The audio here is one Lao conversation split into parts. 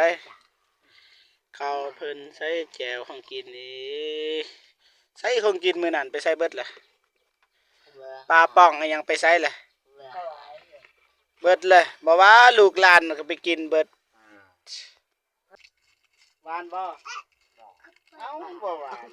ໄປ ເຂົ້າເພິ່ນໃສ່ແຈ່ວຂອງກິນນີ້ ໃສ່ຂອງກິນມື້ນັ້ນໄປໃສເບິດລະ? ປາປ່ອງອີ່ຫຍັງໄປໃສລະ? ເບິດເລີຍ ບໍ່ວ່າລູກຫຼານກໍໄປກິນເບິດ. ຫວານບໍ່? ເອົ້າ ບໍ່ຫວານ.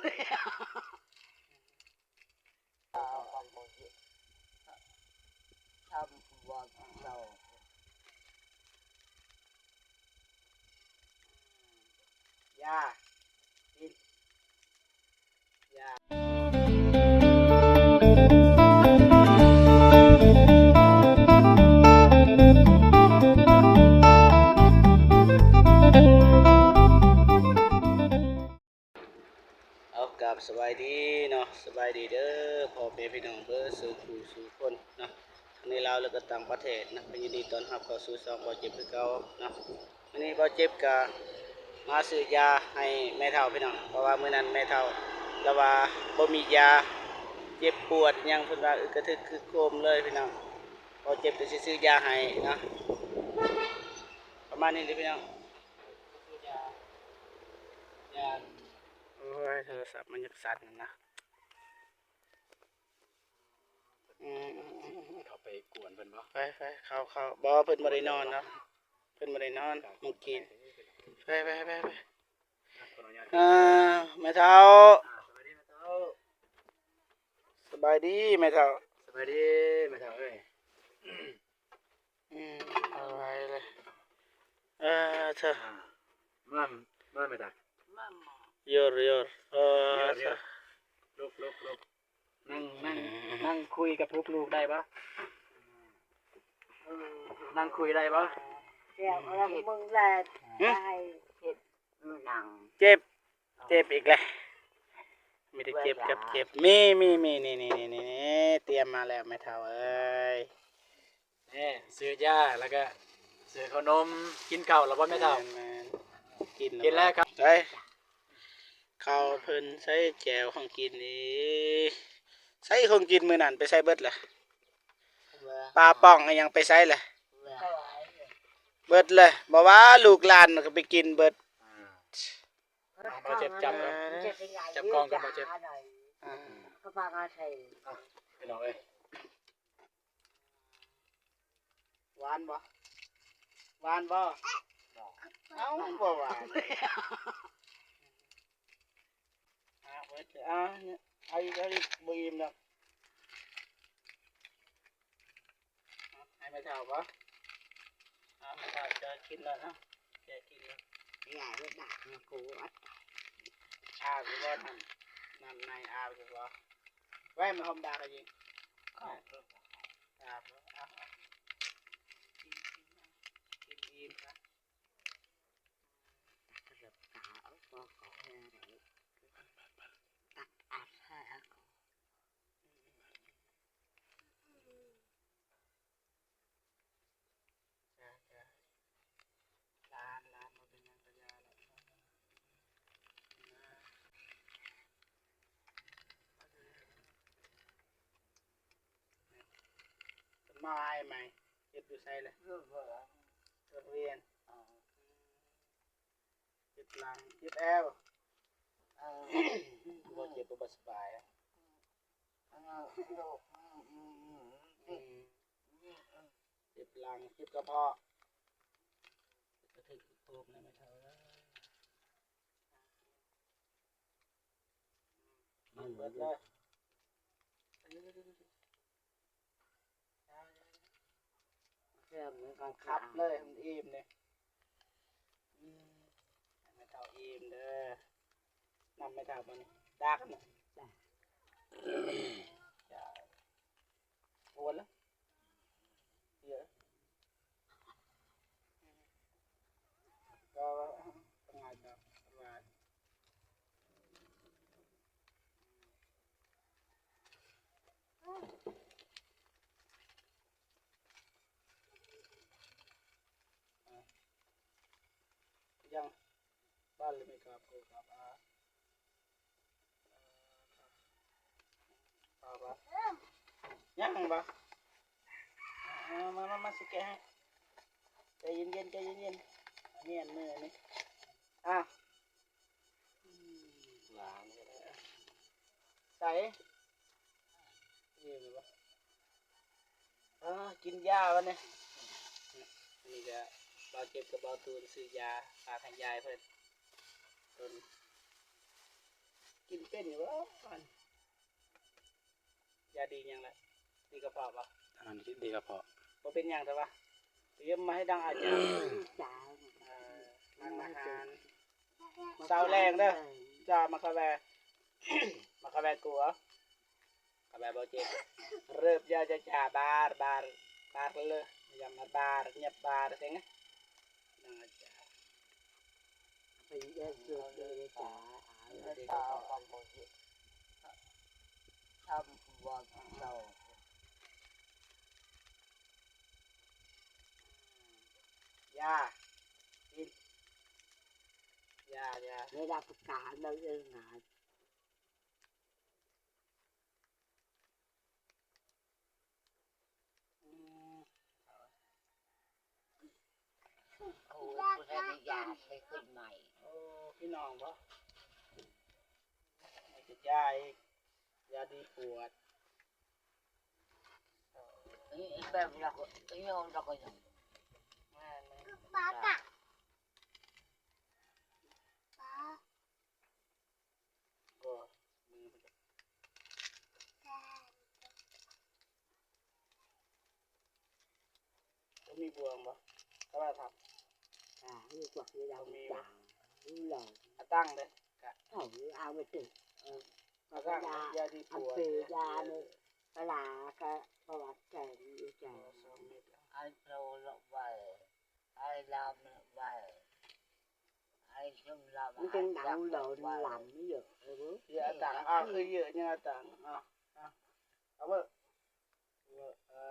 ເອົາ ກາບສະບາຍດີເນາະ ສະບາຍດີເດີພໍ່ແມ່ພີ່ນ້ອງເບິດສູ່ຜູ້ສູ່ຄົນເນາະ ທັງໃນລາວ ແລະ ກໍຕ່າງປະເທດເນາະ ກໍຍິນດີຕ້ອນຮັບເຂົ້າສູ່ຊ່ອງບ່າວເຈັບຄືເກົ່າເນາະ. ມື້ນີ້ບ່າວເຈັບກໍມາຊື້ຢາໃຫ້ແມ່ເຖົ້າພີ່ນ້ອງ ເພາະວ່າມື້ນັ້ນແມ່ເຖົ້າລາວວ່າບໍ່ມີຢາ ເຈັບປວດຫຍັງ ເພິ່ນວ່າອຶກກະທຶກຄຶກໂຄມເລີຍພີ່ນ້ອງ. ບ່າວເຈັບກໍຊິຊື້ຢາໃຫ້ເນາະ ປະມານນີ້ເລີຍພີ່ນ້ອງ. ໂອ້ຍ ໂທລະສັບມັນຢາກສັ່ນນະ. ອືມ ເຂົ້າໄປກວນເພິ່ນບໍ່? ໄປໆ ເຂົ້າໆ ບໍ່ ເພິ່ນບໍ່ໄດ້ນອນເນາະ ເພິ່ນບໍ່ໄດ້ນອນມື້ກີ້. ໄປໆໆໆ ອ່າ ແມ່ເຖົ້າ ອ່າ ສະບາຍດີແມ່ເຖົ້າ ສະບາຍດີແມ່ເຖົ້າ ສະບາຍດີແມ່ເຖົ້າເອີຍ. ອືມ ເອົາໄວ້ເລີຍ ເອີ ເທີ ອ່າ ມາ ມາແມ່ຕາ ຢອດ ຢອດ ເອີ ເທີ ລຸກ ລຸກ ລຸກ ນັ່ງ ນັ່ງ ນັ່ງຄຸຍກັບລູກໆໄດ້ບໍ່? ນັ່ງຄຸຍໄດ້ບໍ່? ແກ້ວ ເອົາລະ ມຶງແຫຼະ ຫື ໄດ້ເຮັດໜັງ ເຈັບ ເຈັບອີກແລ້ວ ມີແຕ່ເຈັບກັບເຈັບ. ມີ ມີ ມີ ນີ້ ນີ້ ນີ້ ນີ້ ຕຽມມາແລ້ວແມ່ເຖົ້າເອີຍ. ນີ້ ຊື້ຢາ ແລ້ວກໍຊື້ເຂົ້າໜົມ. ກິນເຂົ້າແລ້ວບໍ່ແມ່ເຖົ້າ? ແມ່ນໆ ກິນ ກິນແລ້ວ ແລ້ວ ຄັບ ໄປ ເຂົ້າເພິ່ນໃສ່ແຈ່ວຂອງກິນນີ້ ໃສ່ຂອງກິນມື້ນັ້ນໄປໃສເບິດລະ? ປາປ່ອງອີ່ຫຍັງໄປໃສລະ? ເບິດເລີຍ ບໍ່ວ່າລູກຫຼານກໍໄປກິນເບິດ. ອ່າ ບ່າວເຈັບຈັບກ່ອນ ຈັບກ້ອງກ່ອນ ບ່າວເຈັບ ອ່າ ເອົາ ພີ່ນ້ອງເອີຍ ຫວານບໍ່? ຫວານບໍ່? ເອົ້າ ບໍ່ຫວານ. ອ່າ ເບິດ ອ່າ ເອົາອີກ ເອົາອີກ ບໍ່ອີ່ມດອກ. ໃຫ້ແມ່ເຖົ້າບໍ່? ເອົາ ແມ່ເຖົ້າຈະກິນແລ້ວເນາະ ຈະກິນແລ້ວ. ຢ່າເລີຍ ດາກມາໂກດ ອາບຢູ່ບໍ່ ນ້ຳ ນ້ຳໃນ ອາບຢູ່ບໍ່? ໄວ້ມາຫົ່ມດາກະຍິງ ອາບ ອາບ ກິນ ກິນ ກິນອີ່ມຊະ. ຈ້າ ຈ້າ ຫຼານ ຫຼານ ບໍ່ເປັນຫຍັງ ກະຢ່າແຫຼະ. ເປັນໝໍໃໝ່ ເຈັບຢູ່ໃສລະ? ໂຮງຮຽນ ເຈັບຫຼັງ ເຈັບແອວ ເອີ ບໍ່ເຈັບ ບໍ່ສະບາຍ ອືມ ເຈັບຫຼັງ ເຈັບກະເພາະ ກະຖືກໂພກນະແມ່ເຖົ້າເອີຍ ມັນເບິດເລີຍ. ແຊບເນາະ ຄັບເລີຍ ມັນອີ່ມເດ້. ອືມ ໃຫ້ແມ່ເຖົ້າອີ່ມເດີ ນຳແມ່ເຖົ້າມານີ້ ດາກນະ ຈ້າ ໂອນລະ ເຍອະ ກໍງ່າຍດອກ ສະບາຍ. ຍັງ ບ້ານລະມີກາບໂກກາບອາ ເອົາບໍ່ ຍັງບໍ່ ເອົາ ມາ ມາ ມາ ຊິແກະໃຫ້ ໃຈເຢັນໆ ໃຈເຢັນໆ. ມ່ນມື້ນີ້ ອາ ລ້າງ ໃສ ອີ່ບໍ່ ເອີ ກິນຢາວະນີ້. ນີ້ກະ ບ່າວເຈັບກັບບ່າວຕູນຊື້ຢາ ຝາກໃຫ້ຍາຍເພິ່ນ ຕົນ ກິນເປັນຢູ່ບໍ່? ຢາດີຫຍັງລະ? ດີກະເພາະບໍ່? ອັນນັ້ນດີກະເພາະ. ບໍ່ເປັນຫຍັງແຕ່ວ່າ ຕຽມມາໃຫ້ດັງອາຈານ ເອີ ທານອາຫານ ເຊົ້າແລງເດີ ຈາມາຄາແວ ມາຄາແວກູເອົາ ຄາແວບໍ່ເຈັບ ເລີ່ມຢາຈະຈາບາດ ບາດ ບາດເລີຍ ຢາມາບາດ ຍາບາດເສັງ ນາຈາ ຢາ ກິນ ຢາ ຢາ ເວລາປະກາດເຮົາເອີ້ນຫາ ອືມ ໂອ້ຍ ຜູ້ໃດໄດ້ຢາໃສ່ຂຶ້ນໃໝ່ ໂອ້ ພີ່ນ້ອງບໍ່? ໃຫ້ຢາອີກ ຢາດີປວດ ອີ ອີແບບລະກໍ ອີໂຍລະກໍຍັງ ແມ່ນໆ ປາກະ ປາ ກໍມືມັນ ບໍ່ມີບ່ວງບໍ່? ກະວ່າທັບ ອ່າ ມີກວ່າຄືເຮົາມີ ອາ ຕັ້ງເດ້ ກະ ເອົາ ເອົາໄວ້ຕິ ເອີ ອາ ຕັ້ງ ຢາດີປວດ ອັນເປຍານີ້ ປະຫຼາກະປະຫວັດແກງຢູ່ໃຈ ສອງເມັດ ໄອ້ໂຕລະໄວ້ ໄອ້ລາມລະໄວ້ ໄອ້ຊົມລາມ ມັນເປັນໜັງໂດນລຳເຍອະເວີຍ ເຍອະອາຕັງ ອາ ຄືເຍອະຍັງອາຕັງ ອາ ອາ ເອົາເວີຍ ເວີຍ ເອີ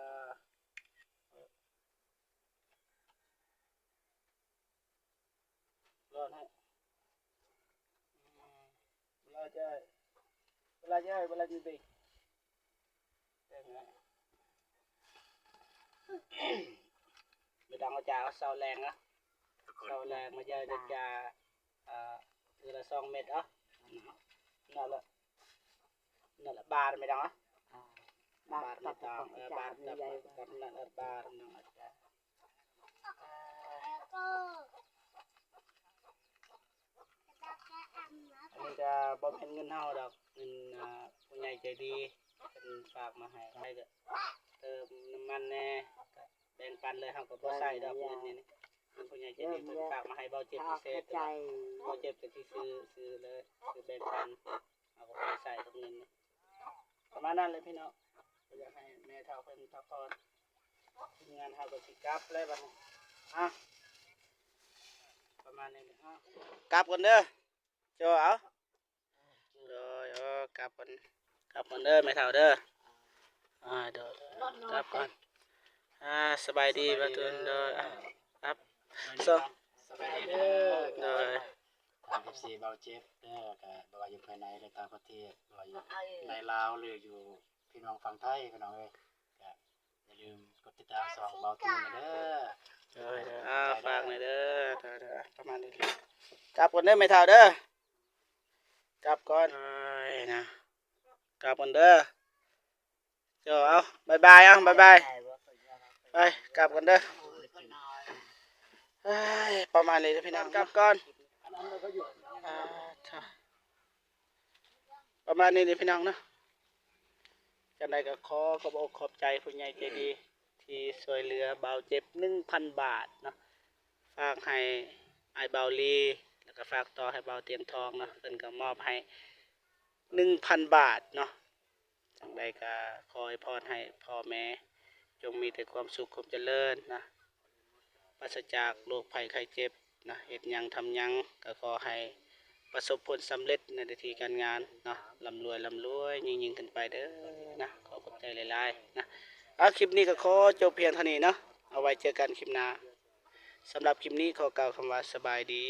ຮ້ອນໃຫ້ ອືມ ເວລາຈະ ເວລາຈະ ເວລາຈະເບກ ແມ່ນແລ້ວ ໄປດັງເອົາຈາກເຊົ້າແລງນະ ເຊົ້າແລງມາຢາຈະ ເອີ ເທື່ອລະສອງເມັດ ເອົາ ນັ້ນລະ ນັ້ນລະ ບາດແມ່ນດັງ ອາ ບາດແມ່ນດັງ ເອີ ບາດ ບາດ ບາດ ບາດ ບາດ ບາດ ບາດ ອັນນີ້ກະບໍ່ແມ່ນເງິນເຮົາດອກ ເງິນ ອາ ຜູ້ໃຫຍ່ໃຈດີເພິ່ນຝາກມາໃຫ້ ໃຫ້ກະເຕີມນ້ຳມັນແດ່ ກະແບ່ງປັນເລີຍ ເຮົາກະບໍ່ໃຊ້ດອກເງິນນີ້ ເປັນຜູ້ໃຫຍ່ໃຈດີເພິ່ນຝາກມາໃຫ້ເບົາເຈັບພິເສດ ເບົາເຈັບກະຊິຊື້ ຊື້ເລີຍ ຊື້ແບ່ງປັນ ເຮົາກະບໍ່ໄດ້ໃຊ້ດອກເງິນນີ້ ປະມານນັ້ນແຫຼະພີ່ນ້ອງ ກະຢາກໃຫ້ແມ່ເຖົ້າເພິ່ນພັກຜ່ອນ ທີມງານເຮົາກະຊິກັບແລ້ວບັດນີ້ ອາ ປະມານນີ້ແຫຼະ ອາ ກັບກ່ອນເດີ ໂຈ ເອົາ ໂດຍ ເອີ ກັບກ່ອນ ກັບກ່ອນເດີແມ່ເຖົ້າເດີ ອາ ໂດຍ ກັບກ່ອນ ອາ ສະບາຍດີ ສະບາຍດີ ບາດຕຸນ ໂດຍ ອາ ກັບ ສະ ສະບາຍດີເດີ ໂດຍ ທາງເອັຟຊີເບົາເຈັບເດີ ກະບໍ່ວ່າຢູ່ພາຍໃນ ແລະ ຕ່າງປະເທດ ບໍ່ວ່າຢູ່ໃນລາວ ຫຼື ຢູ່ ພີ່ນ້ອງຝັ່ງໄທ ພີ່ນ້ອງເອີຍ ກະຢ່າລືມກົດຕິດຕາມຊ່ອງເບົາຕູນເດີ ເດີ ເດີ ອ່າ ຝາກແດ່ເດີ ເດີ ເດີ ປະມານນີ້ ກັບກ່ອນເດີແມ່ເຖົ້າເດີ ກັບກ່ອນ ໂອ້ຍ ນະ ກັບກ່ອນເດີ ໂຈ ເອົາ ບາຍບາຍ ເອົາ ບາຍບາຍ ໄປ ກັບກ່ອນເດີ ເອີຍ ປະມານນີ້ເດີພີ່ນ້ອງ ກັບກ່ອນ ອ່າ ປະມານນີ້ເດີພີ່ນ້ອງເນາະ ຈັ່ງໃດກະຂໍຂອບອົກຂອບໃຈຜູ້ໃຫຍ່ໃຈດີ ທີ່ຊ່ວຍເຫຼືອບ່າວເຈັບໜຶ່ງພັນບາດເນາະ ຝາກໃຫ້ອ້າຍບ່າວລີ ແລ້ວກະຝາກຕໍ່ໃຫ້ບ່າວຕຽງທອງເນາະ ເພິ່ນກະມອບໃຫ້ໜຶ່ງພັນບາດເນາະ ຈັ່ງໃດກະຂໍອວຍພອນໃຫ້ພໍ່ແມ່ຈົ່ງມີແຕ່ຄວາມສຸກຄວາມຈະເລີນນະ ປາສະຈາກໂລກໄພໄຂ້ເຈັບນະ ເຮັດຫຍັງທຳຫຍັງກະຂໍໃຫ້ປະສົບຜົນສຳເລັດໃນໜ້າທີ່ການງານເນາະ ລ່ຳລວຍ ລ່ຳລວຍ ຍິ່ງໆຂຶ້ນໄປເດີນະ ຂໍຂອບໃຈຫຼາຍໆນະ ເອົາ ຄລິບນີ້ກະຂໍຈົບພຽງເທົ່ານີ້ເນາະ ເອົາໄວ້ເຈີກັນຄລິບໜ້າ ສຳລັບຄລິບນີ້ຂໍກ່າວຄຳວ່າສະບາຍດີ.